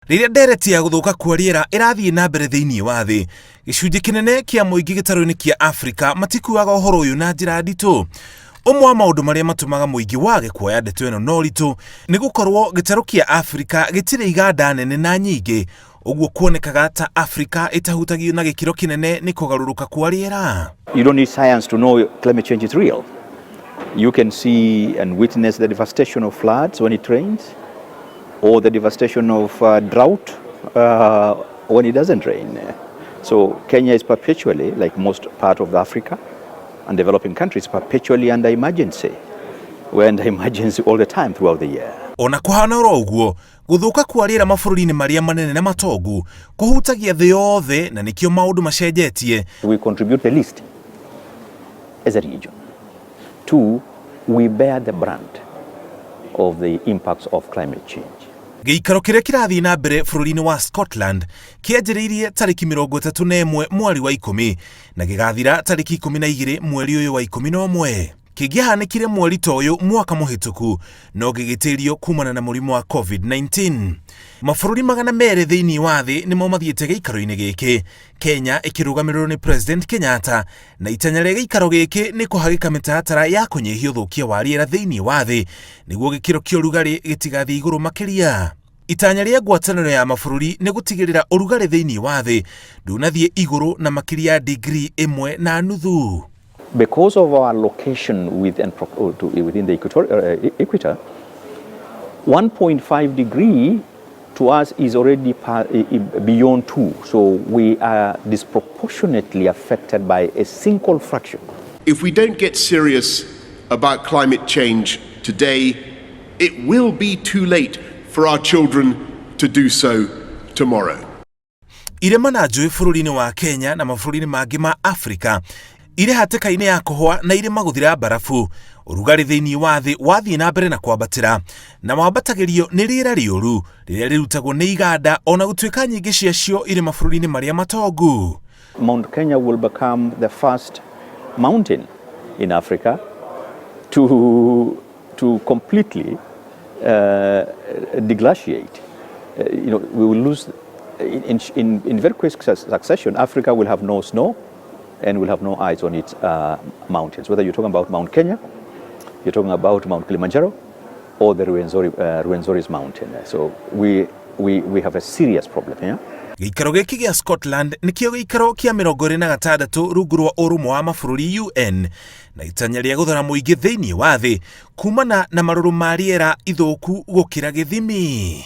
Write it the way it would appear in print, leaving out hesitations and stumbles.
Rĩrĩa ndereti ya gũthũka kwa rĩera ĩrathiĩ na mbere thĩinĩ wa thĩ, gĩcunjĩ kĩnene kĩa mũingĩ gĩtarũ-inĩ kĩa Afrika matikuaga ũhoro ũyũ na njĩra nditũ. Ũmwe wa maũndũ marĩa matũmaga mũingĩ wage kuoya ndeto ĩno na ũritũ nĩ gũkorwo gĩtarũ kĩa Afrika gĩtirĩ iganda nene na nyingĩ, ũguo kuonekaga ta Afrika ĩtahutagio na gĩkĩro kĩnene nĩ kũgarũrũka kwa rĩera. You don't need science to know climate change is real. You can see and witness the devastation of floods when it rains, or the devastation of drought when it doesn't rain. So Kenya is perpetually, like most part of Africa and developing countries, perpetually under emergency. We're under emergency all the time throughout the year. Ona kũhana oro ũguo, gũthũka kwa rĩera mabũrũri-inĩ marĩa manene na matongu kũhutagia thĩ yothe na nĩkĩo maũndũ macenjetie. We contribute the least as a region. Two, we bear the brunt of the impacts of climate change. Gĩikaro kĩrĩa kĩrathiĩ na mbere bũrũri-inĩ wa Scotland kĩanjĩrĩirie tarĩki 31 mweri wa 10 na gĩgathira tarĩki 12 mweri ũyũ wa 11. Kĩngĩahanĩkire mweri ta ũyũ mwaka mũhĩtũku no gĩgĩtĩrio kumana na mũrimũ wa COVID-19. Mabũrũri 200 thĩinĩ wa thĩ nĩmo mathiĩte gĩikaro-inĩ gĩkĩ, Kenya ĩkĩrũgamĩrĩrwo nĩ President Kenyatta, na itanya rĩa gĩikaro gĩkĩ nĩ kũhagĩka mĩtaratara ya kũnyihia ũthũkia wa rĩera thĩinĩ wa thĩ nĩguo gĩkĩro kĩa ũrugarĩ gĩtigathiĩ igũrũ makĩria. Itanya rĩa ngwatanĩro ya mabũrũri nĩ gũtigĩrĩra ũrugarĩ thĩinĩ wa thĩ ndũnathiĩ igũrũ na makĩria ya digrii 1.5. Because of our location within the equator, 1.5 degree to us is already beyond 2. So we are disproportionately affected by a single fraction. If we don't get serious about climate change today, it will be too late for our children to do so tomorrow. Irĩma na njũĩ bũrũri-inĩ wa Kenya na mabũrũri-inĩ mangĩ ma Afrika irĩ hatĩka-inĩ ya kũhwa na irĩma gũthira mbarabu. Ũrugarĩ thĩinĩ wa thĩ wathiĩ na mbere na kwambatĩra na wambatagĩrio nĩ rĩera rĩũru rĩrĩa rĩrutagwo nĩ iganda ona gũtuĩka nyingĩ ciacio irĩ mabũrũri-inĩ marĩa matongu. Mount Kenya will become the first mountain in Africa to completely deglaciate. We will lose in very quick succession. Africa will have no snow and will have no ice on its mountains. Whether you're talking about Mount Kenya, you're talking about Mount Kilimanjaro, or the Ruwenzori's mountain. So we have a serious problem here. Gĩikaro gĩkĩ gĩa Scotland nĩkĩo gĩikaro kĩa 26 rungu rwa ũrũmwe wa mabũrũri UN na itanya rĩa gũthara mũingĩ thĩinĩ wa thĩ kumana na marũrũ ma rĩera ithũku gũkĩra gĩthimi.